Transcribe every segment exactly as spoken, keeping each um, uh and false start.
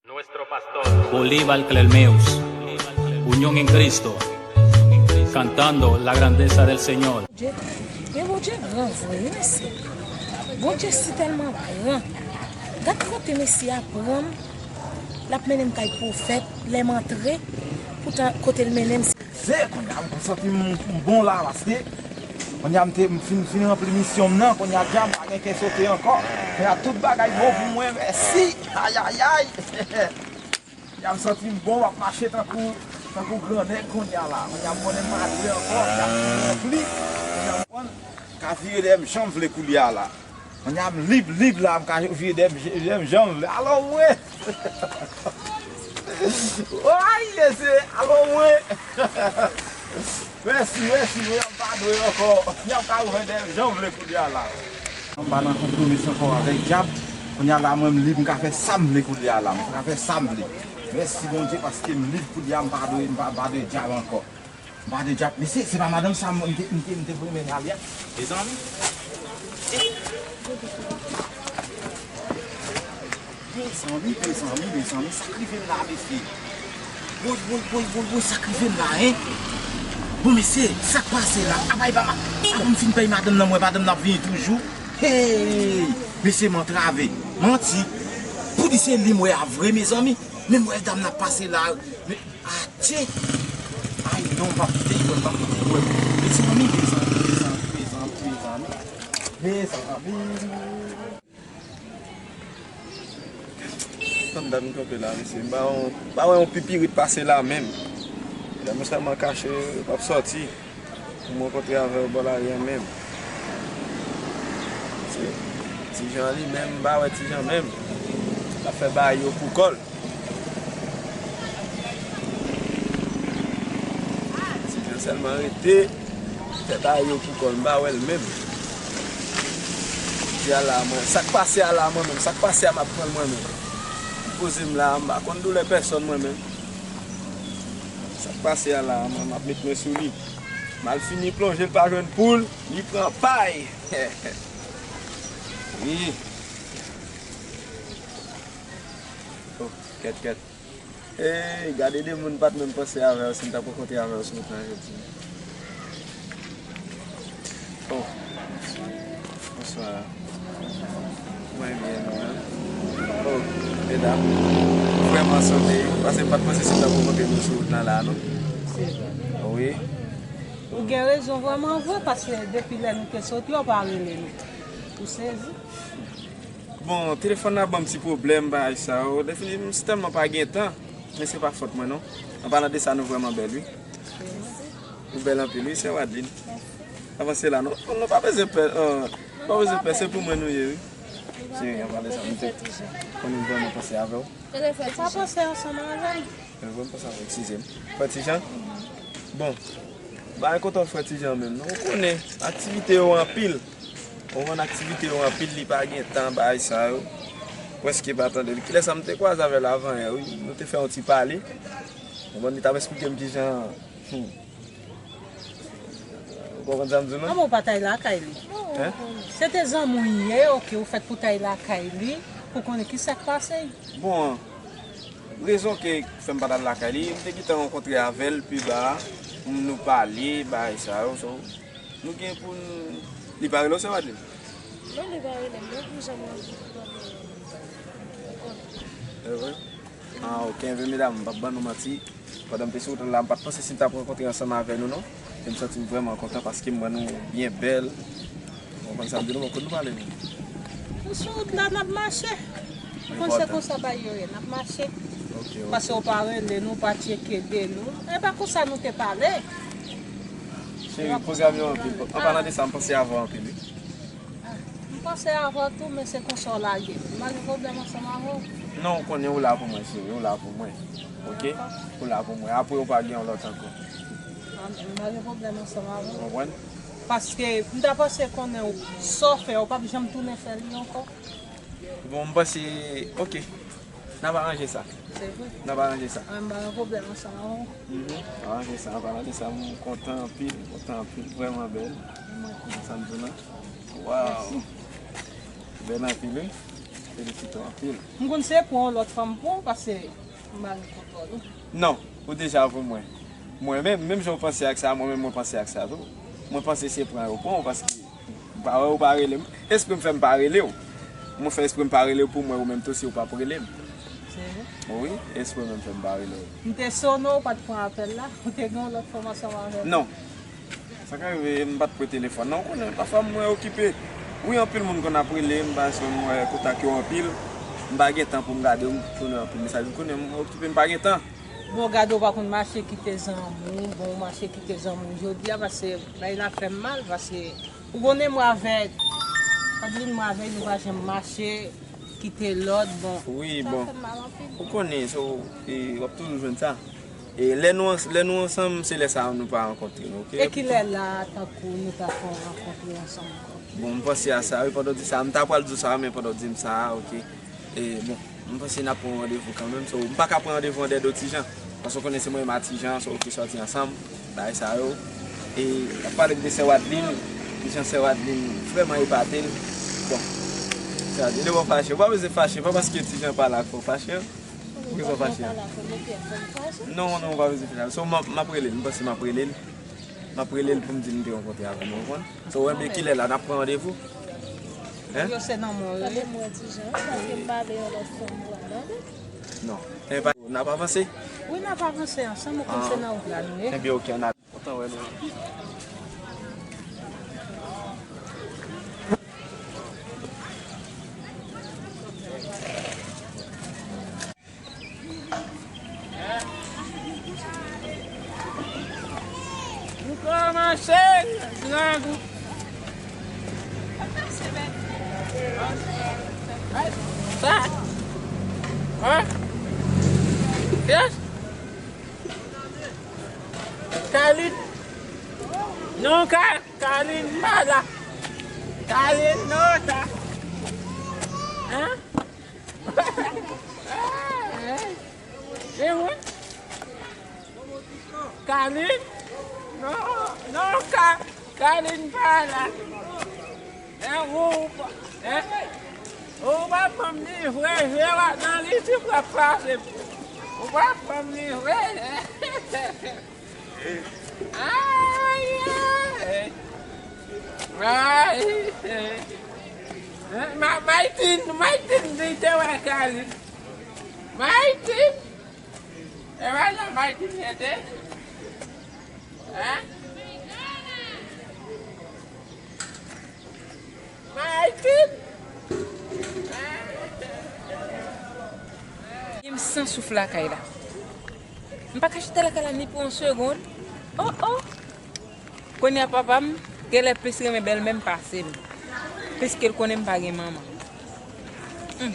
Nuestro pastor. Bolívar Clermeus, Unión en Cristo, cantando la grandeza del Señor. Bondye, men Bondye gran vre, wi, mesye. Bondye si tèlman gran. Gad kote mesye a pran m, l ap mennen m kay pwofèt, lè m antre, poutan kote l mennen m, se Se, kounye a m santi m, m bon la, paske kounye a m te, m fin, fin ranpli misyon m nan, kounye a dja m pa gen kè sote ankò. Kounye a tout bagay bon pou mwen, mèsi. Ayayay. Kounye a m santi m bon, m ap mache tankou, tankou gran nèg kounye a la. Kounye a m konnen m pa dwe ankò, kounye a m fin ranpli. Kounye a m konn ka vire dèyè m jan m vle kounye a la. Kounye a m lib, lib la, m ka vire dèyè m jan m vle. Alò mwen! Woy, mesye, alò mwen! Mèsi, mèsi, mwen pa dwe ankò. Kounye a m ka ouvè dèyè m jan m vle kounye a la. M pa nan konpwomès ankò avèk dyab. Kounye a la, mwen m lib, m ka fè sa m vle kounye a la. M ka fè sa m vle. Mèsi Bondye paske m lib kounye a, m pa dwe, m pa, m pa dwe dyab ankò. M pa de djab, mesye, se pa madanm sa m te, m te, m te vle mennen ale a. Mezanmi. Mezanmi, mezanmi, mezanmi, sa k rive m la, mesye. Woy, woy, woy, woy, woy, sa k rive m la, en? Bon, mesye, sa k pase la? Apa e pa ma-, apa m fin pèy madanm nan, mwen, madanm nan ap vini toujou? Hey! Mesye, m antrave. Manti. Pou di se li m wè a vre, mezanmi. Men m wè dam nan ap pase la. Men, Atye! Ay non, m p ap kite l wè m, m p ap kite l wè m. Mezanmi, mezanmi, mezanmi, mezanmi, mezanmi. Mezanmi. Tann dam kanpe la, mesye. M pa wè yon, pa wè yon pipirit pase la menm. Lè mwen sèlman kache, m ap sòti. Pou m rankontre avè l bò lari a menm. Se Ti Jan li menm, m pa wè Ti Jan menm. L ap fè bagay yo pou kò l. Ti Jan sèlman rete fè bagay yo pou kò l, m pa wè l menm. Di a la mwen, sa k pase a la mwen menm, sa k pase a m ap pran l mwen menm. M poze m la, m pa konn doulè pèsòn mwen menm. Sa k pase a la, mwen, m ap met mwen sou li. Malfini plonje, l pa jwenn poul, li pran pay. Wi. Oh, kèt, kèt. Ey, gade de moun m pa t menm panse avè yo, si m t ap rankontre avè yo sou wout lan jodi. Oh, bonswa. Mwen byen, nou menm? Oh, medam, vrèman sote, paske m pa t panse si m t ap rankontre nou sou wout lan la, non. Wi. Ou gen rezon vrèman vre, paske depi lè nou te soti, w pa rele nou. Ou sezi? Bon, telefòn nan ban m ti pwoblèm, bagay sa yo. Defini, m sèlman pa gen tan, men se pa fòt mwen, non. An palan de sa, nou vrèman bèl, wi. Ou bèl anpil, wi, sè Wadeline. Avanse la, non. Non, pa bezwen pè, euh, pa bezwen pè, se pou mwen nou ye, wi. Cheri, an palan de sa, m te konn vrèman panse avè w. Ou pa panse ansanm avè m? Mwen vrèman panse avè w, eskize m. Frè Ti Jan? Bon, bagay kontan frè Ti Jan menm, non. Ou konnen, aktivite yo anpil. Ou konn aktivite yo anpil, li pa gen tan, bagay sa yo. Prèske pa tande l. Kilè sa m te kwaze avè l avan yè, wi. Nou te fè yon ti pale. Ou konn, li t ap esplike m kijan, hmm. Ou konprann sa m di w, non? Kòman w pa t al lakay li? Hein? Se te zanmi w ye, oke, ou fèk pou t al lakay li, pou konnen ki sa k pase. Bon, rezon ke fè m pa t al lakay li, m te gentan rankontre avè l pi ba a, nou pale, bagay sa yo, so, nou gen pou n, li pa rele w, sè Wadeline? Non, li pa rele m, non, pou jan m anvi pou mwen. E vre? Ah, ok, enben medam, m p ap ban nou manti. Pandan m te sou wout la, m pa t panse si m t ap rankontre ansanm avè nou, non. E m santi m vrèman kontan paske m wè nou byen bèl. Ou konprann sa m di nou, bon, kote nou prale menm? Nou sou wout la, n ap mache. Ou konn se konsa bagay yo ye, n ap mache. Ok, ok. Paske ou pa rele nou, ou pa tcheke de nou. E pa konsa nou te pale. Cheri, pwogram yo anpil. An palan de sa, m panse avè w anpil, wi. Ah, m panse avè w tou, men se konsa w lage m. M pa gen pwoblèm ansanm avè w. Non, ou konnen ou la pou mwen, cheri, ou la pou mwen. Ok? Ou la pou mwen. Apre, ou pa gen yon lòt ankò. Ah, men m pa gen pwoblèm ansanm avè w. Ou konprann? Paske m ta panse konnen w, sa w fè, ou p ap janm tounen fè li ankò. Bon, m panse, ok. N ap aranje sa. Se vre? N ap aranje sa. Ah, m pa gen pwoblèm ansanm avè w. Mhm. N ap aranje sa. An palan de sa, m kontan anpil, m kontan anpil, vrèman bèl. Mwen tou. Sa m di w la. Waw. Bèl anpil, wi. Felisite w anpil. M konn se pou yon lòt fanm pou w, paske m pa gen kontwòl ou. Non, ou deja pou mwen. Mwen menm, menm jan w panse ak sa, mwen menm mwen panse ak sa tou. Mwen panse se pran yo pran w, paske m pa wè ou pa rele m. Espre m fè m pa rele w. Mwen fè espre m pa rele w pou mwen, ou menm tou si w p ap rele m. Se vre? Wi, espre menm fè m pa rele w. M te sone w, ou pa t pran apèl la. Ou te gen yon lòt fanm ansanm avè m. Non. Sa ka rive, m pa t pran telefòn nan. Ou konnen, pafwa mwen okipe. Wi, anpil moun konn ap rele m, paske mwen kontak yo anpil. M pa gen tan pou m gade, m tounen anpil mesaj. Ou konnen, mwen okipe, m pa gen tan. Bon, gade, ou pa konn mache kite zanmi w. Bon, ou mache kite zanmi w jodi a, paske bagay la fè m mal, paske ou konnen mwen avèk, Adeline, mwen avèk nou pa janm mache kite lòt, bon. Wi, bon. Ou konnen, so, e, w ap toujou jwenn sa. E lè nou ans-, lè nou ansanm, se lè sa a nou pa rankontre, oke? E kilè la, tankou nou ta fè yon rankontre ansanm ankò? Bon, m panse a sa, wi, pandan w di sa, m ta pral di w sa, men pandan w di m sa, oke? E, bon, m panse n ap pran randevou kanmenm, so, m pa ka pran randevou an dèyè de Tijan, paske w konnen se mwen menm a Tijan, so, ki sòti ansanm, bagay sa yo. E, n ap pale de sè w Adeline, kijan sè w Adeline vrèman epate l. Bon, sè w Adeline, ou pa fache, ou pa bezwen fache, pa paske Tijan pa la fè w fache. Poukisa w fache? Non, non, ou pa bezwen fache. So, m ap, m ap rele l, m panse m ap rele l. M ap rele l pou m di l m te rankontre avè l, ou konprann? So, w wè, men kilè la, n ap pran randevou? Hein? Yo se nan mwen, wi. Tande m wè Tijan, paske m pa vle yon lòt fanm pran nan men. Non. N ap avanse? Wi, n ap avanse ansanm, ou konn se nan wout la nou ye. Ebyen, oke, n a kontan wè nou. Nou kòmanse grangou. Sa. Hein? Yes. Kalin. Non, Ka-, Kalin pa la. Kalin non ta. Hein? Hein? Se vre? Kalin? Non, non, Ka-, Kalin pa la. Hein, ou, ou pa, hein? Ou pa ban m livre, je w nan li, si w ap pase. Ou pa ban m livre, hein? Ay, ay. Ay, ay. Ma-, Maytin, Maytin, li te wè Kalin. Maytin. E wè la Maytin ete. Hein? Maytin. M san souf lakay la. M pa ka chita lakay la ni pou yon segonn. Oh, oh. Kounye a papa m, genlè plis renmen bèlmè m pase m. Piske l konnen m pa gen manman. Hmm.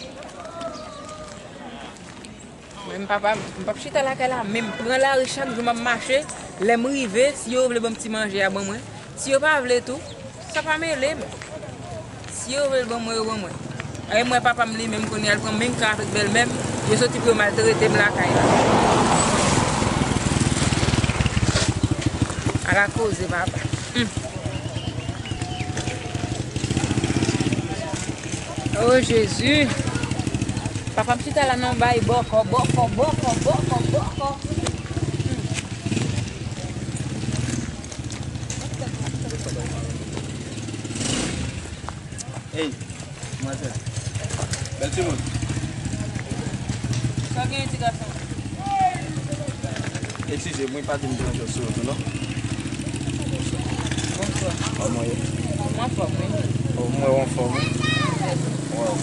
Mwen, m papa, m p ap chita lakay la, men m pran lari chak jou m ap mache. Lè m rive, si yo vle ban m ti manje a, ban mwen. Si yo pa vle tou, sa pa mele m. Si yo vle ban mwen, yo ban mwen. E mwen, papa m li menm, kounye a, l pran menm ka avèk bèlmè m, yo soti pou yo maltrete m lakay la. Ala koze, papa. Hmm. Oh, Jezi. Papa m chita la nan bay bòkò, bòkò, bòkò, bòkò, bòkò. Hey, manzè. Bèl timoun. Sa w genyen, ti gason? Eskize m wi, pa di m deranje w sou wout ou non. Bonswa. Kòman w ye? M anfòm, wi. O, m wè w anfòm, wi. Mèsi. Wow.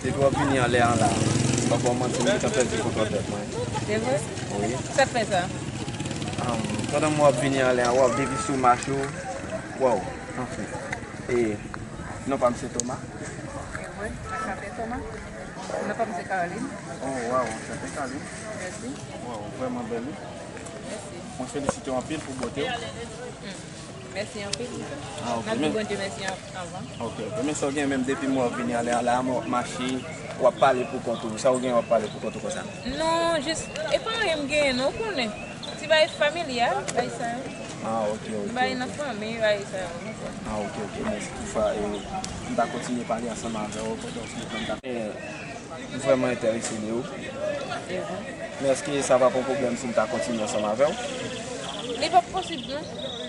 Depi w ap vini anlè an la, m p ap ba w manti, m gentan pèdi kontwòl tèt mwen. Se vre? Wi. Sa k fè sa? Am, pandan m wè w ap vini anlè an, wow, depi sou mache w, wow, anfen. E, non pa m se Thomas. Se vre, sa ka fè Thomas. Non pa m se Caroline. Oh, wow, anchante Caroline. Mèsi. Wow, vrèman bèl, wi. Mèsi. Mwen felisite w anpil pou bote w. Hmm. Mèsi anpil. Ah, ok, n ap di men Bondye mèsi an-, anvan. Ok, ok. Men sa w gen menm depi m wè w ap vini anlè an la, m wè w ap mache, w ap pale pou kont ou. Sa w gen w ap pale pou kont ou konsa? Non, jis, e pa anyen m genyen non, w konnen. Ti bagay familyal, bagay sa yo. Ah, ok, ok. Bagay nan fanmi, bagay sa yo, ou konprann. Ah, ok, ok. Men si toutfwa, e, m ta kontinye pale ansanm avè w pandan w fin pran date. M vrèman enterese de ou. Men èske sa p ap yon pwoblèm si m ta kontinye ansanm avè w? Li p ap posib, non.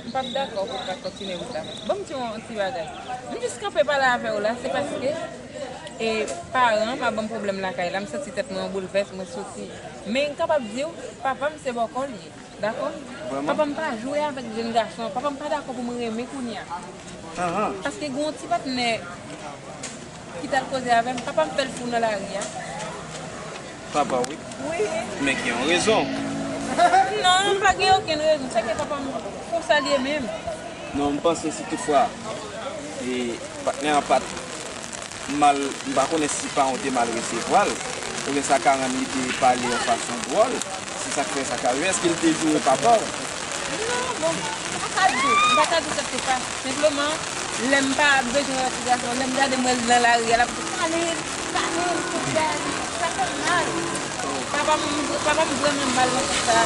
M p ap dakò pou m ta kontinye wout la. Ban m di w yon ti bagay. M jis kanpe pale avè w la, se paske, e, paran m ap ban m pwoblèm lakay la. M santi tèt mwen an boulvès, mwen soti. Men m kapab di w, papa m se bòkò l ye. Dakò? Vrèman? Papa m pa jwe avèk jèn gason. Papa m pa dakò pou mwen renmen kounye a. Ahan. Paske gen yon ti patnè ki t al koze avè m. Papa m fè l fou nan lari a. Papa w, wi. Wi. Men gen yon rezon. Non, pa gen okenn rezon. Se ke papa m konsa l ye menm. Non, m panse si toutfwa, e, patnè an pa t mal, m pa konnen si paran w te mal resevwa l, oubyen sa ka rann li te pale yon fason dwòl, se sa k fè sa ka rive. Èske l te joure papa w? Non, bon, m pa ka di w, m pa ka di w sa k te pase. Senpleman, lè m pa bezwen wè ti gason, lè m gade m wè l nan lari a, l ap di, "Kale l, kale l, kout dèyè li," sa fè m mal. Papa m, papa m vrèman mal nan sans sa a.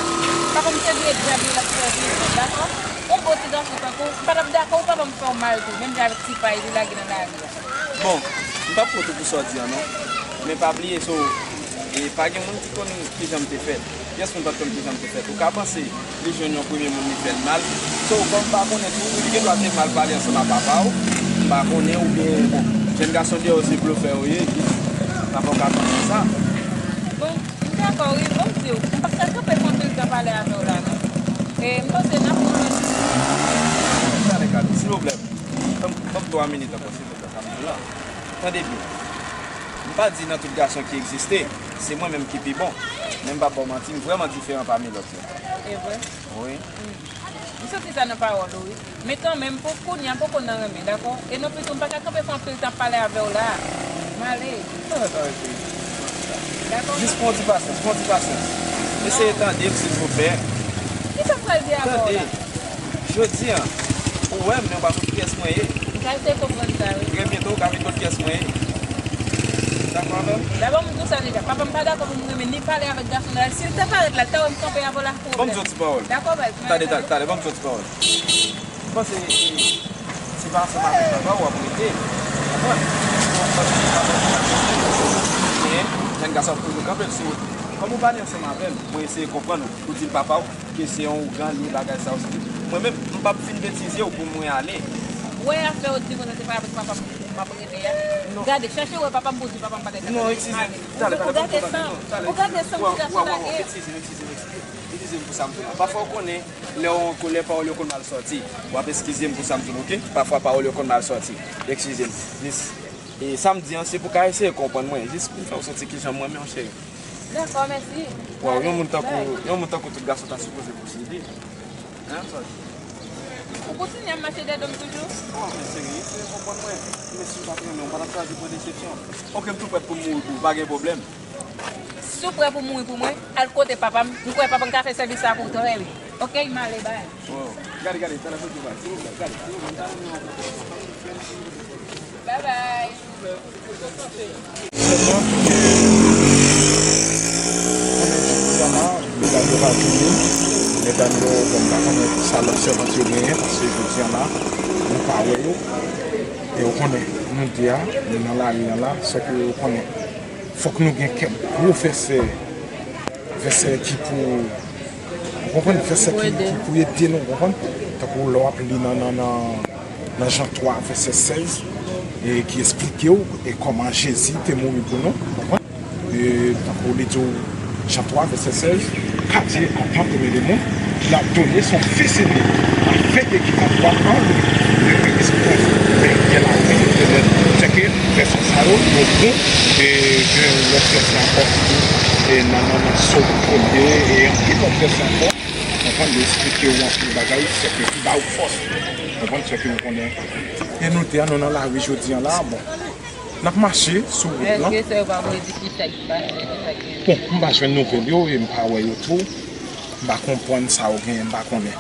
Papa m se vye dyab li l ap sèvi, dakò? Yon bon ti gason tankou w, m pa t ap dakò pou papa m fè w mal tou, menm jan avèk ti pay li lage nan lari a. Bon, m p ap kont ou pou sa w di a non. Men pa bliye, so, e pa gen moun ki konn kijan m te fèt. Pyès moun pa t konn kijan m te fèt. Ou ka panse li jwenn yon premye moun li fè l mal. So, kòm m pa konnen tou, li gendwa te mal pale ansanm ak papa w. M pa konnen, oubyen, bon, jèn gason deyò se blofè yo ye, epi papa w ka panse sa. Bon, m dakò, wi, bon, m di w, m p ap ka kanpe pou anpil tan pale avè w la, non. E m panse n ap pran lòt. Tande, Kali, silvouplè, ban m, ban m twa minit ankò, silvouplè, sa m di w la. Tande byen. M pa di nan tout gason ki egziste, se mwen menm ki pi bon. Men m p ap ba w manti, m vrèman diferan pami lòt yo. E vre? Wi. M santi sa nan pawòl ou, wi. Men kanmenm, pou kounye a, m poko nan renmen, dakò? E non pito, m pa ka kanpe fè anpil tan ap pale avè w la. M ale. Dakò? Jis pran yon ti pasyans, pran yon ti pasyans. Eseye tande m, silvouplè. Kisa m pral di avè w la? Tande. Jodi a, ou wè m, men ou pa konn kiyès mwen ye. M ka eseye konprann sa, wi. Trè byento, ou ka vin konn kiyès mwen ye. Dakò avè m? Dabò, m di w sa deja. Papa m pa dakò pou m renmen ni pale avèk gason la. Si l ta parèt la, l ta wè m kanpe avè w la. Ban m di w yon ti pawòl. Dakò, baz. Tande, tande, tande, ban m di w yon ti pawòl. M panse se pa ansanm avèk papa w w ap rete. Konprann? Bon, m panse se papa w ki pa t konprann. Men, jèn gason ap toujou kanpe l sou wout. Kòm ou pa ni ansanm avè l, mwen eseye konprann ou. Ou di l papa w ke se yon ougan li ye, bagay sa yo, se tout. Mwen menm, m p ap vin betize w pou mwen ale. Ou wè afè w di konsa, se pa avèk papa m m ap rete a. Gade, chache wè papa m pou di papa m pa t ale. Non, eskize m. Tande, tande, ban m di w yon bagay. Non, tande. Ou gade san ti gason lage. Eskize m, eskize m, eskize m. Eskize m pou sa m di w la. Pafwa ou konnen, lè w an kolè, pawòl yo konn mal sòti. W ap eskize m pou sa m di w, oke? Pafwa pawòl yo konn mal sòti. Eskize m. Jis, e, sa m di an, se pou w ka eseye konprann mwen. Jis pou m fè w santi kijan m renmen w, cheri. Dakò, mèsi. Waw, yon moun tankou, yon moun tankou tout gason ta sipoze posede. Hein, sa di? Ou kontinye ap mache dèyè do m toujou? Oh, men cheri, eseye konprann mwen. Men si m pa t renmen w, m pa t ap chwazi pran desepsyon. Oke, m tou prèt pou m mouri pou ou, pa gen pwoblèm. Si w prè pou mouri pou mwen, al kote papa m. M kwè papa m ka fè sèvis sa pou ou trè byen. Oke, m ale, bay. Oh, gade, gade, talè pou di bay. Silvouplè, gade, silvouplè, m ta renmen w. Bye bye. Medam yo pa vini. Medam yo, bon, m pa konnen sa lòbsèvant yo genyen, paske jodi a la, nou pa wè yo. E ou konnen, nou de a, nou nan lari a la, sèke ou konnen, fòk nou gen kèk gwo vèsè, vèsè ki pou, ou konprann, vèsè ki, ki pou ede nou, ou konprann? Tankou lè w ap li nan, nan, nan, nan Jan twa, vèsè sèz, e ki esplike w, e kòman Jezi te mouri pou nou, ou konprann? E tankou li di w, Jan twa, vèsè sèz, car Dieu a tant aimé le monde, qu'il a donné son Fils unique, afin que quiconque croit en lui ne périsse point, mais qu'il ait la vie éternelle. Sèke vèsè sa yo, yo bon, e gen lòt vèsè ankò ki di, e nan, nan, nan Sòm premye, e anpil lòt vèsè ankò, konprann, yo esplike w anpil bagay, sèke ki ba w fòs, konprann, sèke nou konnen. E nou te a, nou nan lari jodi a la, bon. N ap mache sou wout lan. Èske sè yo pa voye di ki sa ki pase, ki sa ki... Bon, m pa jwenn nouvèl yo e m pa wè yo tou. M pa konprann sa yo genyen, m pa konnen.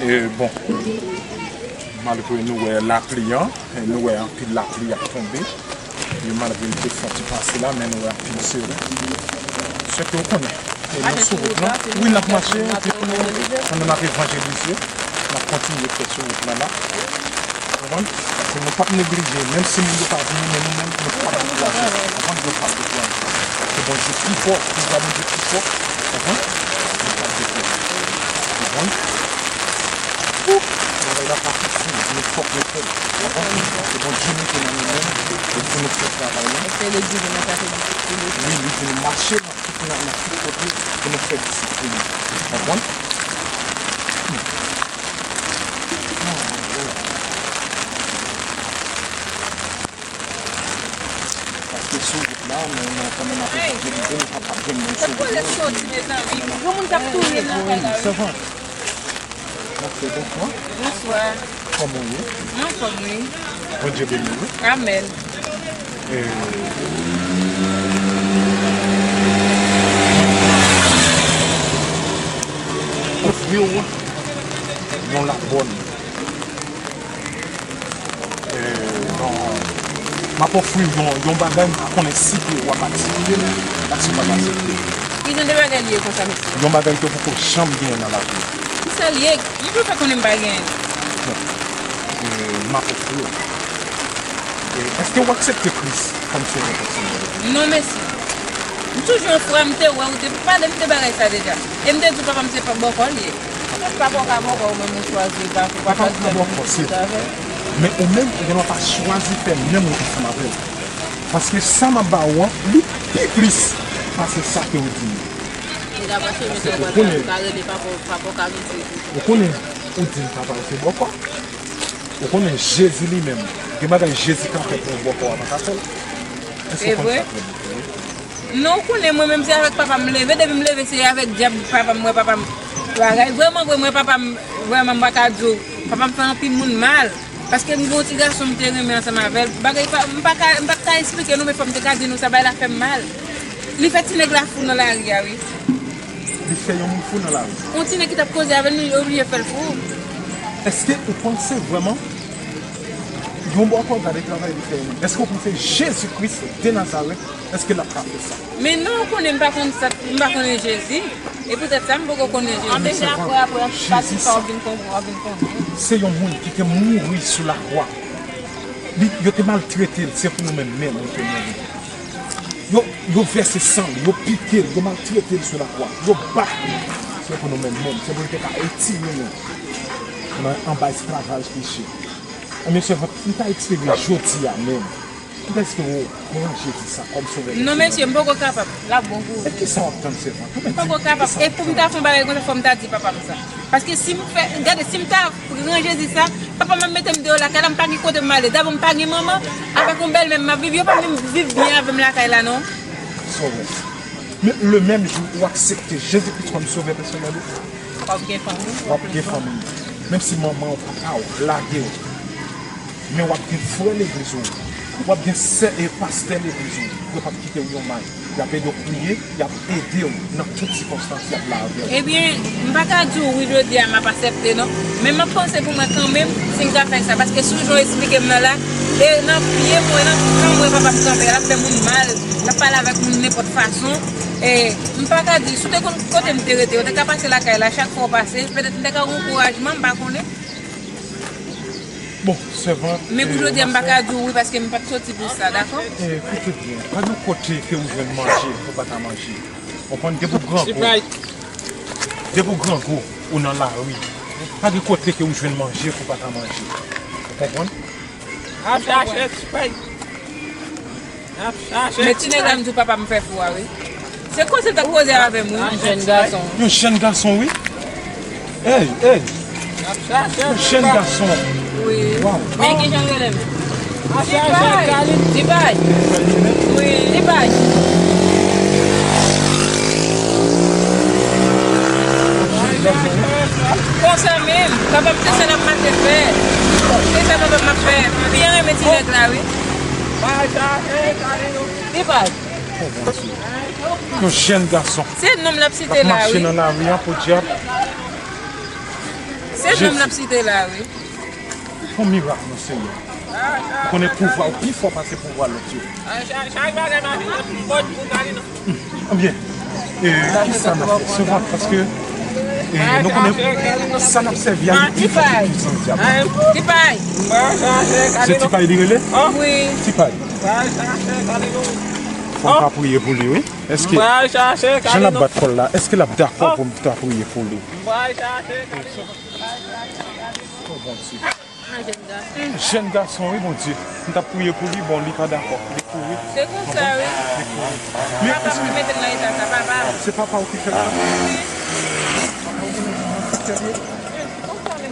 E, bon, malgre nou wè lapli an, e nou wè anpil lapli ap tonbe. E malgre l te fè yon ti pase la, men nou wè anpil seren. Sèke w konnen. E nou sou wout lan. Wi, n ap mache, epi nou, pandan n ap evanjelize. N ap kontinye fè sou wout la la. Konprann? Paske nou p ap neglije, menm si moun yo pa vini, men nou menm, nou p ap dekouraje. Konprann? Nou p ap dekouraje. Paske Bondye pi fò, pouvwa Bondye pi fò. Konprann? Nou p ap dekouraje. Konprann? Woup! Travay la pa fasil, men fòk nou fè l. Konprann? Paske Bondye mete nan nou menm, li di nou fè travay la. Wi, li di nou mache nan tout, nan, nan tout kote pou nou fè disip pou li. Konprann? Paske sou wout la, nou, nou kanmenm ap evanjelize, nou kapab jwenn moun sou wout la. Sèvant. Ok, bonswa. Bonswa. Kòman w ye? Mwen anfòm, wi. Bondye beni w, wi. Amèn. Eh, ofri w yon labòn. Eh, non. M ap ofri w yon, yon bagay, m pa konnen si ke w ap aksepte l, si w p ap aksepte l. Ki jan de bagay li ye konsa, mesye? Yon bagay ke w poko janm genyen nan lavi w. Kisa l ye? Kijan w fè konnen m pa genyen? Bon. Eh, m ap ofri w. Eh, èske w aksepte Kris kòm Sovè pèsonèl ou? Non, mesye. M toujou yon fwa, m te wè w te pale m de bagay sa deja. E m te di w papa m se pa bòkò l ye. Mwen pa bòkò, bòkò ou menm ou chwazi pa, ou pa chwazi fè bòkò, se vre. Men ou menm, ou gen dwa pa chwazi fè menm wout ansanm avè l. Paske sa m ap ba ou an, li pi plis pase sa ke ou di m. Ou konnen, ou konnen, ou di m papa ou se bòkò. Ou konnen Jezi li menm, gen bagay Jezi ka fè pou yon bòkò a pa ka fè l. Èske ou konn sa trè byen? Non, ou konnen mwen menm se avèk papa m leve, depi m leve se avèk dyab papa m wè papa m bagay. Vrèman vre, mwen papa m, vrèman m pa ka di w, papa m fè anpil moun mal. Paske m gen yon ti gason m te renmen ansanm avè l. Bagay pa, m pa ka, m pa ka esplike nou, men fò m te ka di nou sa, bagay la fè m mal. Li fè ti nèg la fou nan lari a, wi. Li fè yon moun fou nan lari. Yon ti nèg ki t ap koze avè l, li oblije fè l fou. Èske ou panse vrèman yon bòkò, gade travay li fè yo menm? Èske ou panse Jezi Kris de Nazarèt, èske l ap ka fè sa? Men non, ou konnen m pa konn sa, m pa konnen Jezi. E poutèt sa, m poko konnen Jezi. An deja apre, apre, pati sa w vin konprann, w vin konnen. Se yon moun ki te mouri sou lakwa. Li, yo te maltrete l, se pou nou menm, menm, li te mouri. Yo, yo vèse san l, yo pike l, yo maltrete l sou lakwa, yo bat li. Se pou nou menm, menm, se pou li te ka retire nou nan, anba esklavaj peche. Ebyen, sèvant, m ta eksplike jodi a menm. M ta eksplike w pran Jezi sa kòm sovè pèsonèl. Non, mesye, m poko kapab. L ap bon pou ou. E kisa w ap tann, sèvant? M poko kapab. E pou m ta fè yon bagay konsa, fò m ta di papa m sa. Paske si m fè, gade, si m ta pran Jezi sa, papa m ap mete m deyò lakay la, m pa gen kote m ale. Dabò, m pa gen manman, avèk yon bèlmè m ap viv, yo pa menm viv byen avè m lakay la, non. Sa w wè? Men le menm jou ou aksepte Jezi Kris kòm sovè pèsonèl ou, w ap gen fanmi. W ap gen fanmi. Menm si manman w pa ka w, lage w. Men w ap gen frè legliz ou, w ap gen sè e pastè legliz ou, yo p ap kite w yon may. Y ap ede w priye, y ap ede w nan tout sikonstans, y ap la avè w. Ebyen, m pa ka di w wi jodi a m ap aksepte non, men m ap panse pou mwen kanmenm si m ka fè sa, paske sou jan w esplike m nan la, e nan pye mwen, nan kan mwen papa m kanpe, l ap fè moun mal, l ap pale avèk moun nenpòt fason, e m pa ka di, si w te konn kote m te rete, w te ka pase lakay la, chak fwa w pase, petèt m te ka gen ankourajman, m pa konnen. Bon, sèvant. Men pou jodi a, m pa ka di w wi, paske m pa t soti pou sa, dakò? E, koute byen, pa gen kote ke ou jwenn manje, ou pa ta manje. Konprann, depi w grangou, depi w grangou, ou nan lari. Pa gen kote ke ou jwenn manje, ou pa ta manje. Ou konprann? Ap chache ti pay. Men ti nèg la m di w papa m fè fou a wi. Se koze l t ap koze avè m wi. Yon jèn gason. Yon jèn gason wi. Ey, ey. Yon jèn gason. Wi. Waw. Men ki jan l rele m? Ti Pay. Ti Pay. Wi. Ti Pay. Konsa menm, papa m se sa l ap mache fè. Se sa papa m ap fè. M byen renmen ti nèg la wi. Li pa. Yon jèn gason. Se non l ap site la wi. L ap mache nan lari an podyab. Se non l ap site la wi. Fè yon mirak non Senyè. Ou konnen pouvwa ou pi fò pase pouvwa lòt yo. Ebyen, e, kisa n ap fè? Sèvant, paske E, nou konnen sa n ap sèvi a, li pi fò ke pizan dyab. Ti pay. Se ti pay li rele? Wi. Ti pay. Fò m ta priye pou li, wi. Èske jan l ap bat kò l la, èske l ap dakò pou m ta priye pou li? Oh, Bondye. Jèn gason, wi, Bondye. M t ap priye pou li, bon, li pa dakò. Li kouri. Se konsa, wi. Li kouri. Men, papa m ki mete l nan eta sa, papa m. Se papa w ki fè l sa?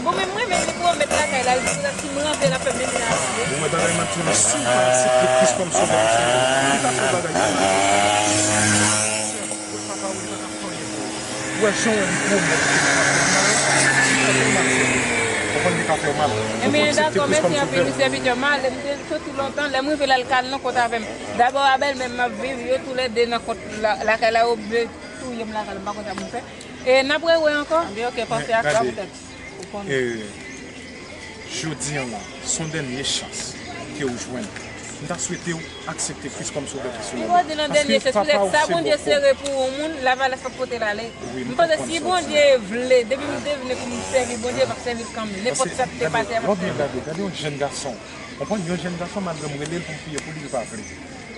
Bon, men mwen, men li pwomèt lakay la, li di, si m rantre, l ap fè m vin nan asye. Ou wè bagay m ap di w la, si w pa aksepte Kris kòm sovè, li pa fè bagay sa. Ou wè jan w wè li pwomèt ke li pa fè w mal, li pa fè w mal. Ou konprann? Ou aksepte Kris kòm sovè. Mèsi anpil, wi, sèvitè. M ale, m te soti lontan, lè m rive la, l ka al nan kont avè m. Dabò a bèlmè m ap viv, yo toulède nan kont la, lakay la, yo vle touye m lakay la, m pa konn sa pou m fè. E n ap rewè ankò. Anben, oke, panse ak sa poutèt. Ou konnen. Jodi an la, se yon dènye chans ke w jwenn. M ta swete w aksepte Kris kòm sovè pèsonèl. Li pa di nan dènye chans, poutèt sa Bondye sere pou yon moun, lavalas p ap pote l ale. M panse si Bondye vle, depi m te vini pou m sèvi Bondye, m ap sèvi l kanmenm. Nenpòt sa k te pase, m ap sèvi l. Gade, gade yon jèn gason. Konprann, yon jèn gason, malgre m rele l pou m priye pou li, li pa vle.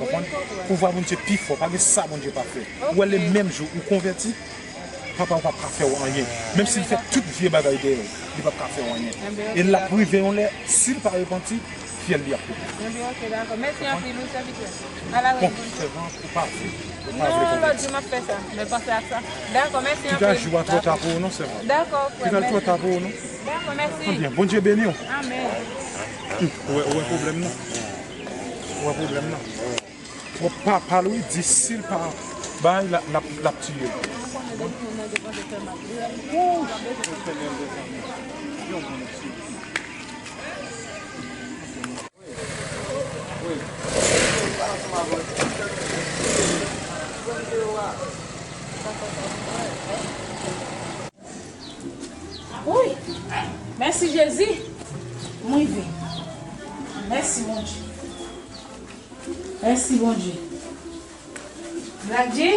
Konprann? Pouvwa Bondye pi fò, pa gen sa Bondye pa fè. Ou wè, le menm jou ou konvèti, papa w p ap ka fè w anyen. Menm si l fè tout vye bagay dèyè w, li p ap ka fè w anyen. E l ap rive yon lè, si l pa repanti, fyèl li ap pete. Enben, oke, dakò. Mèsi anpil, wi, sèvitè. Ala rèd, Bondye. Bon, sèvant, ou pa vle. Ou pa vle konvèti. Non, lòt jou m ap fè sa. Men panse ak sa. Dakò, mèsi anpil. Kit a jou a twò ta pou ou non, sèvant. Dakò, frè m. Kit a twò ta pou ou non. Dakò, mèsi. Anben, Bondye beni w. Amèn. Ou wè, ou wè pwoblèm nan? Ou wè pwoblèm nan? Twòp papa l wi, di si l pa bay, l ap, l ap, l ap tiye l. Wi! Mèsi Jezi! M rive. Mèsi Bondye. Mèsi Bondye. Black G?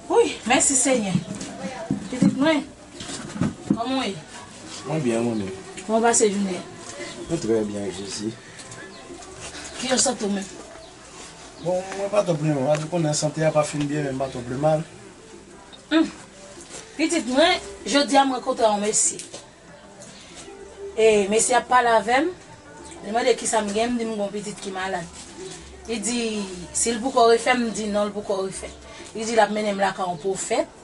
Wi, mèsi Senyè. Pitit mwen, kòman w ye? Mwen byen, mwen menm. Kòman w pase jounen? Mwen trè byen ak Jezi. Kijan w santi w menm? Bon, mwen pa twò byen, mwen pa di w konnen sante a pa fin byen, men m pa twò byen mal. Hmm. Pitit mwen, jodi a mwen kontre yon mesye. E mesye ap pale avè m, li mande kisa m gen, m di m gen yon pitit ki malad. Li di, si l poko refè, m di non, l poko refè. Li di l ap mennen m lakay yon pwofèt.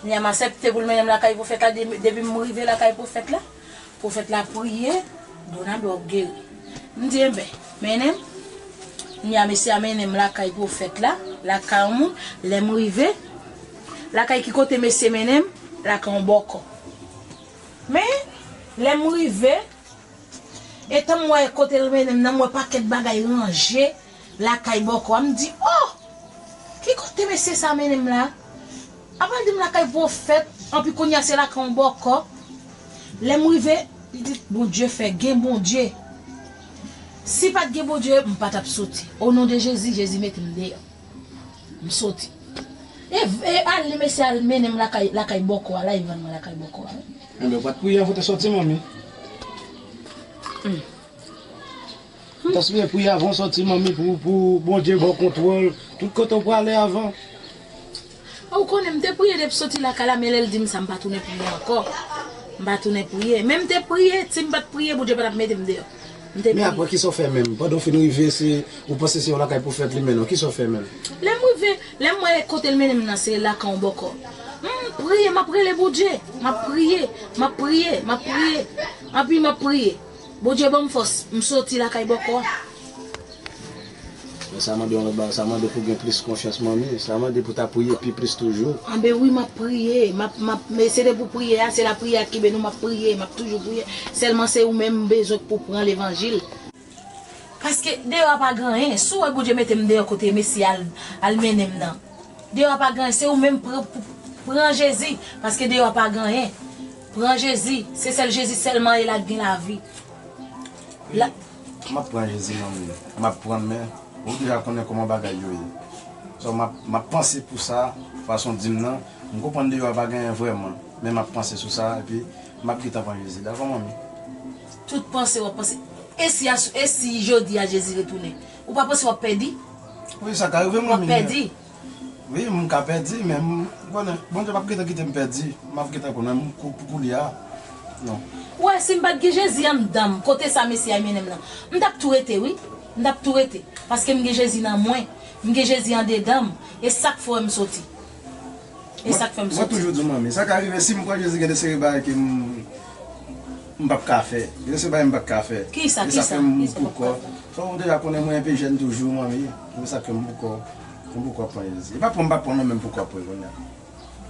Kounya m aksepte pou l mennen m lakay pwofèt la, de-, depi m rive lakay pwofèt la, pwofèt la priye, Donado ap geri. M di, enben, mennen m. Kounya mesye a mennen m lakay pwofèt la, lakay yon moun, lè m rive, lakay ki kote mesye mennen m, lakay yon bòkò. Men, lè m rive, etan m wè kote l mennen m nan, m wè pakèt bagay ranje lakay bòkò a. M di, oh! Ki kote mesye sa mennen m la? Apa l di m lakay pwofèt, anpi kounya se lakay yon bòkò. Lè m rive, li di, Bondye fè, gen Bondye. Si pa t gen Bondye, m pa t ap soti. O non de Jezi, Jezi mete m deyò. M soti. E, e ale mesye al mennen m lakay, lakay bòkò a, la e vann mwen lakay bòkò a. Enben, ou pa t priye avan w te soti, manmi? Hmm. Ou ta sipoze priye avan w soti, manmi, pou, pou Bondye ba w kontwòl tout kote w prale avan. Ou konnen, m te priye depi soti lakay la, men lè l di m sa, m pa tounen priye ankò. M pa tounen priye. Men m te priye, si m pa t priye, Bondye pa t ap mete m deyò. M te priye. Men apre, kisa w fè menm? Pandan w fin rive, se, ou panse se yon lakay pwofèt li mennen w. Kisa w fè menm? Lè m rive, lè m wè kote l mennen m nan, se lakay yon bòkò. M priye, m ap rele Bondye. M ap priye, m ap priye, m ap priye. Anpi m ap priye. Bondye ban m fòs, m soti lakay bòkò a. Men sa mande yon lòt bagay, sa mande pou gen plis konfyans, manmi. Sa mande pou ta priye pi plis toujou. Anben wi, m ap priye. M ap, m ap, men se depi w priye a, se lapriyè a ki beni w, m ap priye, m ap toujou priye. Sèlman se ou menm m bezwen pou pran levanjil. Paske deyò a pa gen anyen. Si w wè Bondye mete m deyò kote mesye al, al mennen m nan. Deyò a pa gen anyen. Se ou menm pran, pran Jezi. Paske deyò a pa gen anyen. Pran Jezi. Se sèl Jezi sèlman e la k gen lavi. La... M ap pran Jezi, manmi. M ap pran l, men Ou deja konnen kòman bagay yo ye. So, m ap, m ap panse pou sa, fason w di m nan. M konprann deyò a pa gen anyen vrèman, men m ap panse sou sa, epi m ap gentan pran Jezi. Dakò, manmi? Tout panse w ap panse. E si, a- e si jodi a Jezi retounen? Ou pa panse w ap pèdi? Wi, sa ka rive, manmi. W ap pèdi. Wi, m ka pèdi, men m konnen Bondye p ap gentan kite m pèdi. M ap gentan konnen m kou- pou koulye a. Non. Ou wè, si m pa t gen Jezi anndan m, kote sa Mesye a mennen m nan, m t ap tou rete, wi. M t ap tou rete. Paske m gen Jezi nan mwen. M gen Jezi andedan m. E sa k fè m soti. E sa k fè m soti. Mwen toujou di w, manmi, sa ka rive si m pran Jezi, gen de seri bagay ke m, m p ap ka fè. Gen de seri bagay m p ap ka fè. Kisa, kisa, kisa w p ap ka fè? E sa k fè m poukò. So, ou deja konnen mwen enpe jèn toujou, manmi. E sa k fè m poukò, m poukò pran Jezi. E pa pran m pa pran non, men m poukò pran kounye a.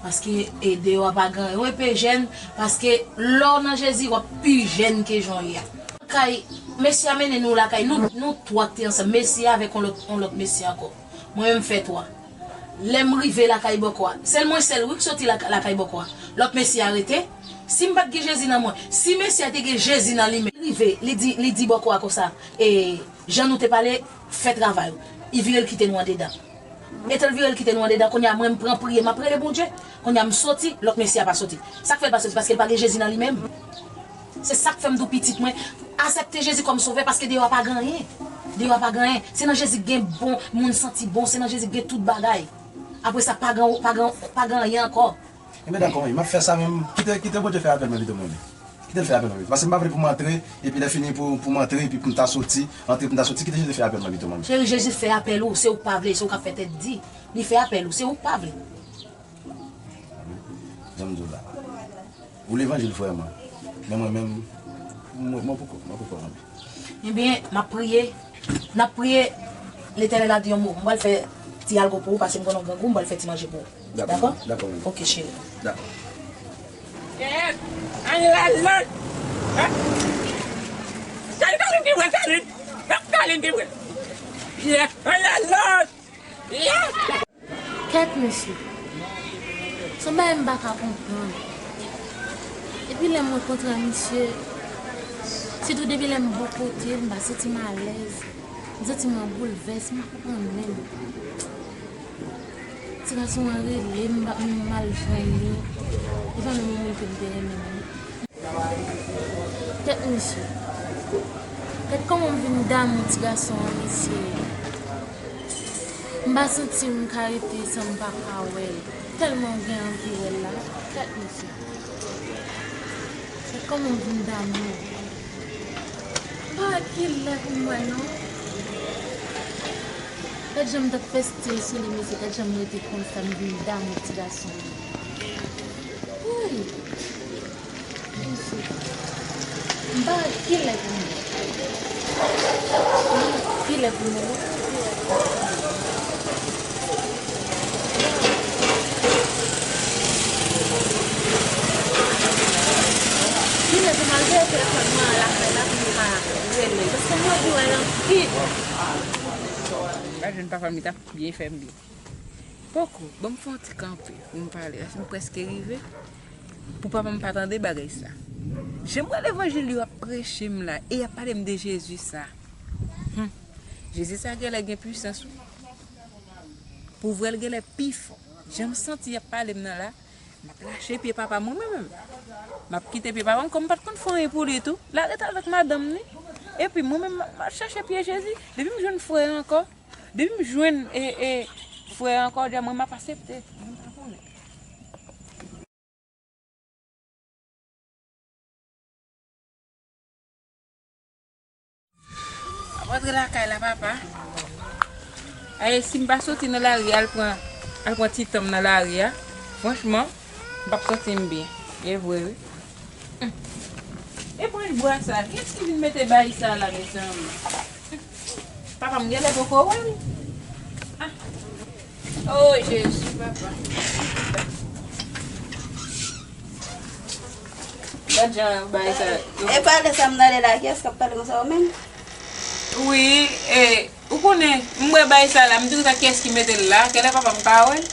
Paske, e, deyò a pa gen anyen. Ou enpe jèn, paske lè w nan Jezi, w ap pi jèn ke jan w ye a. Kay, mesye a mennen nou lakay, nou, nou twa k te ansanm, mesye a avèk yon lòt, yon lòt mesye ankò. Mwen menm fè twa. Lè m rive lakay bòkò a, sèl mwen sèl wi k soti laka- lakay bòkò a. Lòt mesye a rete. Si m pa t gen Jezi nan mwen, si mesye a te gen Jezi nan li menm, li rive, li di, li di bòkò a konsa, e, jan nou te pale, fè travay ou. Li vire l kite nou andedan. Etan l vire l kite nou andedan, kounye a mwen m pran priye, m ap rele Bondye. Kounye a m soti, lòt mesye a pa soti. Sa k fè l pa soti? Paske l pa gen Jezi nan li menm. Se sa k fè m di w pitit mwen, aksepte Jezi kòm sovè paske deyò a pa gen anyen. Deyò a pa gen anyen. Se nan Jezi k gen bon, moun santi bon, se nan Jezi k gen tout bagay. Apre sa, pa gen, pa gen, pa gen anyen ankò. Enben dakò, wi, m ap fè sa menm. Kite, kite Bondye fè apèl mwen pito mwen menm. Kite l fè apèl mwen pito. Paske m pa vle pou m antre, epi lè fini pou, pou m antre, epi pou m ta soti, antre pou m ta soti, kite Jezi fè apèl mwen pito mwen menm. Cheri, Jezi fè apèl ou, se ou k pa vle, se ou k ap fè tèt di. Li fè apèl ou, se ou k pa vle. Jan m di w la. Ou levanjil vrèman. Men mwen menm, mwen, mwen poko, mwen poko anvi. Ebyen, m ap priye. N ap priye. Letènèl a di yon mo. M pral fè ti algo pou ou, paske m konnen w grangou, m pral fè ti manje pou ou. Dakò, dakò, manmi. Ok, cheri. Dakò. Yes, an la lòt. Salut, salut, ti mwen, salut. Salut, ti mwen. Yes, an la lòt. Yes. Kèt mesye. Se yon bagay m pa ka konprann. Epi lè m rankontre ak misye, sitou depi lè m bò kote l, m pa santi m alèz. M santi m an boulvès, m pa konprann menm. Ti gason an rele m, m pa, m mal jwenn li. E pa menm yon moun ke m te renmen non. Kèt mesye. Kèt kòman m vin damou ti gason an mesye. M pa santi m ka rete san m pa ka wè l. Tèlman m gen anvi wè l la. Kèt mesye. Kèt kòman m vin damou. M pa wè kilè pou m wè non. Gad jan m t ap fè stil sou li mesye, gad jan m rete konsa m vin damou ti gason an. Woy! Mesye. M pa wè kilè pou m wè. Kilè pou m wè. Kilè pou m al veye telefòn mwen an lakay la pou m ka rele l. Paske m anvi wè l anpil. Gad jan papa m li t ap byen fè m byen. Poko, ban m fè yon ti kanpe pou m pale, paske m prèske rive. Pou papa m pa tande bagay sa. Jan m wè levanjil yo ap preche m la, e y ap pale m de Jezi sa. Hum. Jezi sa genlè gen pwisans wi. Pou vrè l genlè pi fò. Jan m santi y ap pale m nan la, m ap lache pye papa m wi mwen menm. M ap kite pye papa m, kòm m pa t konn fè anyen pou li tou. L a ret avèk madanm ni. Epi mwen menm, m ap chache pye Jezi. Depi m jwenn frè a ankò, depi m jwenn, e, e, frè a ankò, dja mwen m ap aksepte. Mwen pa konnen. M ap rantre lakay la, papa. Ay, si m pa soti nan lari a, al pran, al pran ti tan m nan lari a, franchman, m p ap santi m byen. E vre, wi. Hum. Eponj bwa sa, kiyès ki vin mete bagay sa la, mezanmi? Papa m genlè poko wè l. Ah. Oh, Jezi, papa. Gad jan bagay sa yo. E pale sa m tande la, kiyès k ap pale konsa, ou menm? Wi, e, ou konnen, m wè bagay sa la, m di konsa kiyès ki mete l la, genlè papa m pa wè l.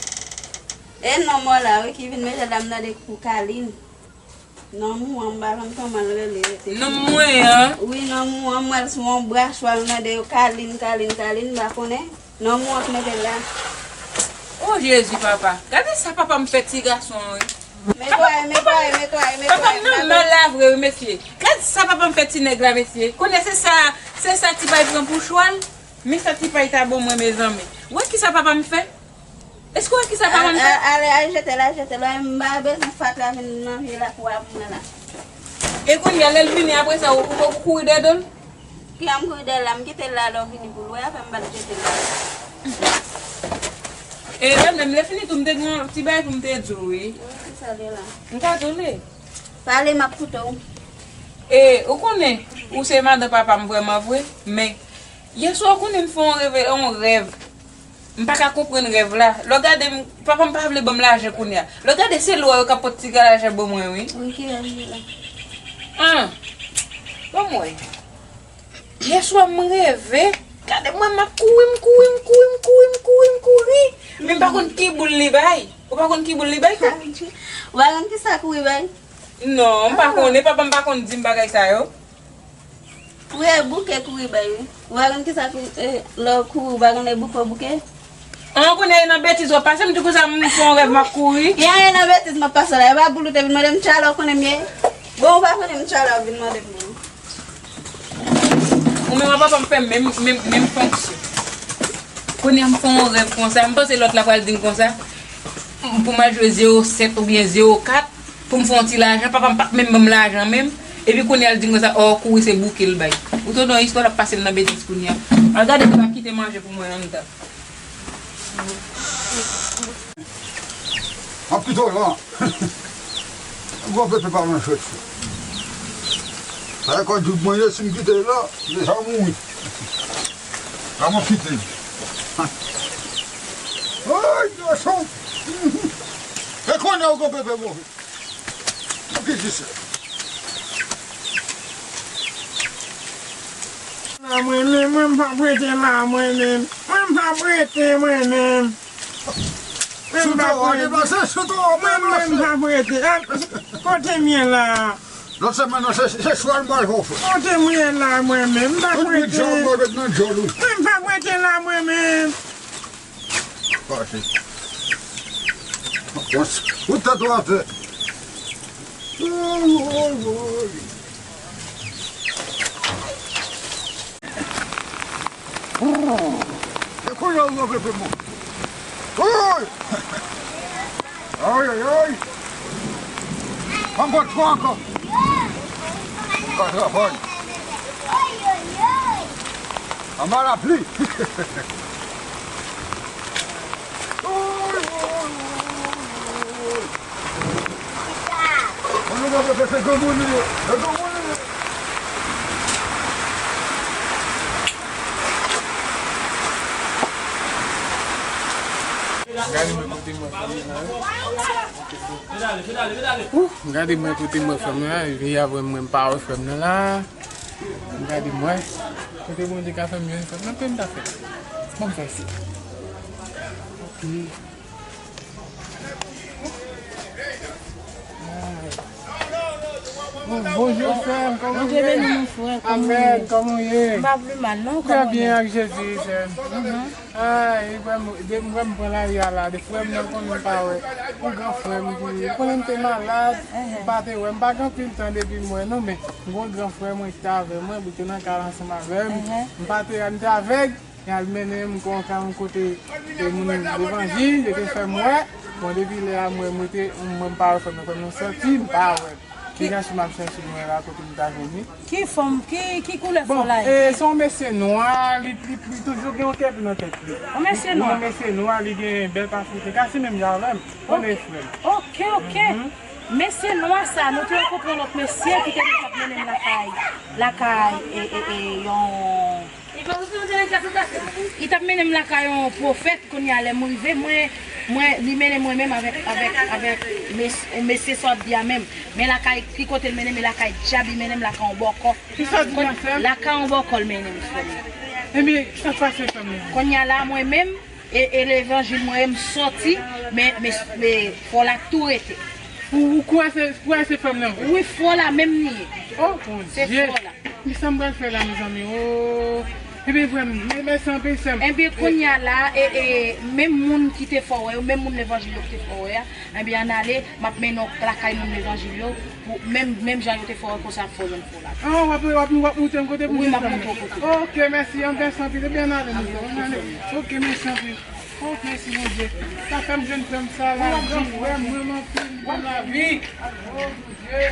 E non, mò la, wi, ki vin mete l la, m tande pou Kalin. Non, mwen, m pa konn kòman l rele, rete. Non, mwen an. Wi, non, mwen, m wè l sou yon bra, chwa l mande yo Kalin, Kalin, Kalin, m pa konnen. Non, mwen k mete l la. O Jezi, papa. Gade sa papa m fè ti gason an, wi. Netwaye, netwaye, netwaye, netwaye. Papa m nan mal la vre, wi, mesye. Gade sa papa m fè ti nèg la, mesye. Konnen se sa, se sa ti bay pran pou chwal. Men sa ti pay ta bon mwen, mezanmi. Ou wè kisa papa m fè? Èske w wè kisa papa m fè? A- a- Ale, al jete l, al jete l. M pa bezwen fatra vin nan vye lakou a pou mwen la. E kounye a, lè l vini apre sa, ou, ou, ou kouri dèyè do l? Ki a m kouri dèyè l la, m kite l la, lè w vini pou l wè, apre m pa t jete l la. E lè menm, lè fini tou, m te gen yon ti bagay pou m te di w, wi. Wi, ki sa l ye la? M ka di w li. Pale, m ap koute w. E, ou konnen, ou se madan papa m vrèman vre, men yè swa, ou konnen m fè yon reve-, yon rèv. M pa ka konprann rèv la. Lè w gade m, papa m pa vle ban m lajan kounye a. Lè w gade se lwa yo k ap pot ti ka lajan ban mwen, wi. Wi, ki rèv li la? An. Ban m wè. Yè swa m reve. Gade mwen, m ap kouri, m kouri, m kouri, m kouri, m kouri, m kouri. Men m pa konn ki boul li bay. Ou pa konn ki boul li bay? Ou pa konn ki sa kouri bay? Non, m pa konnen. Papa m pa konn di m bagay sa yo. Ou wè bouke kouri bay, wi. Ou pa konn ki sa kouri, eh, lè w kouri, ou pa konn e bouke w bouke? An, kounye a e nan betiz w ap pase m, di konsa m fè yon rèv m ap kouri. Gen anyen nan betiz m ap pase la. E pa boul ou te vin mande m, tchala ou konnen m ye. Bon, ou pa konnen m, tchala ou vin mande m. Ou menm ak papa m fè menm, menm, menm fonksyon. Kounye a m fè yon rèv konsa, m panse lòt la pral di m konsa, m pou m al jwe zewo sèt oubyen zewo kat, pou m fè yon ti lajan, papa m pa t menm ban m lajan menm, epi kounye a l di m konsa, o, kouri se bouke l bay. Ou tande yon istwa l ap pase m nan betiz kounye a. Al gade si l pa kite manje pou mwen anndan. M ap kite w la. Gwo pepe pa manchèt. Sa e kò djoub mwen ye, si m kite l la, deja mouri. La m ap kite l. Ay, gason. E konnen w gwo pepe move. Pou ki di sa? La mwen menm, mwen m p ap rete la mwen menm. Mwen m p ap rete mwen menm. Mwen m p ap rete. Mwen menm m p ap rete. A, kote m ye la? Lòt semèn nan, se, se chwal m pral fè w fè. Kote m ye la mwen menm? M p ap rete. Mwen m p ap rete la mwen menm. Pase. Pase. Ou tèt ou atè. Woy, woy, woy. E kounye a ou rive pou mwen. Woy! Ay, ay, ay! Ban m pran twa ankò. Ka travay. Anba lapli. Ann nou gade se granmoun li ye. Se granmoun li ye. Gade mwen kote mwen fanmi la. Ouh, gade mwen kote mwen fanmi la. Vini avè mwen, m pa wè frè m nan la. Gade mwen. Kote Bondye ka fè m jwenn frè m nan, pe m ta fè. Ban m fè si. Ok. Ay. Bon, bonjou, frè m, kòman w ye? Bondye beni nou, frè, kòman w ye? Amèn, kòman w ye? M pa pli mal, non, kòman w ye? Trè byen, ak Jezi, frè m. Mhm. Ay, frè m, depi m pran lari a la, de frè m nan konnen m pa wè. Yon gran frè m ki, ou konnen m te malad, m pa te wè, m pa gen anpil tan depi m wè, non, men m gen yon gran frè mwen ki te avè mwen, pou te nan kay la ansanm avè m. Mhm. M pa te, m te avèg. Y al mennen m kon ka yon kote, e, moun levanjil, yo te fè m wè. Bon, depi lè a, mwen, mwen te, mwen m pa wè frè m nan, frè m nan sòti, m pa wè. Ki gason m ap chèche mwen la, kote m ta jwenn li? Ki fòm, ki, ki koulè fò la ye? Bon, e, se yon mesye nwa, li, li, li toujou gen yon kèpi nan tèt li. Yon mesye nwa? Yon mesye nwa, li gen bèl pafouti, ka se menm jan avè m. Konnen frè m. Ok, ok. Mhm. Mesye nwa sa, nou te rankontre yon lòt mesye ki te di l t ap mennen m lakay, lakay, e, e, e, yon Li t ap mennen m lakay yon pwofèt, kounye a lè m rive, mwen, mwen, li mennen mwen menm avèk, avèk, avèk mes-, yon mesye sa w ap di a menm. Men lakay, ki kote l mennen m, e lakay dyab, li mennen m lakay yon bòkò. Kisa w di m, sè m? Lakay yon bòkò l mennen m, frè m. Ebyen, kisa k pase, frè m? Kounye a la, mwen menm, e, e levanjil mwen, m sòti, men, men, men fò l ak tou rete. Ou, ou kwè se, kwè se fè m nan vre? Wi, fò la menm li ye. Oh, mon Dye. Se fò la. Men sa m pral fè la, mezanmi? Oh. Ebyen, vrèman, men, mèsi anpil, sè m. Ebyen, kounye a la, e, e, menm moun ki te fè w wè yo, menm moun levanjil yo ki te fè w wè a, ebyen, ann ale, m ap mennen w lakay moun levanjil yo, pou menm, menm jan yo te fè w wè konsa, fò w jwenn fò la. Ah, w ap, w ap, w ap montre m kote pou Wi, jwenn m ap sè m. Montre w kote. Ok, mèsi, an, mèsi anpil. Ebyen, ann ale, mezanmi, ann ale. Ok, mèsi anpil. Oh, mèsi, Bondye. Sa fè m jwenn frè m sa la. Gran frè m, mwen, m anpil, bon lavi. Oh, Bondye.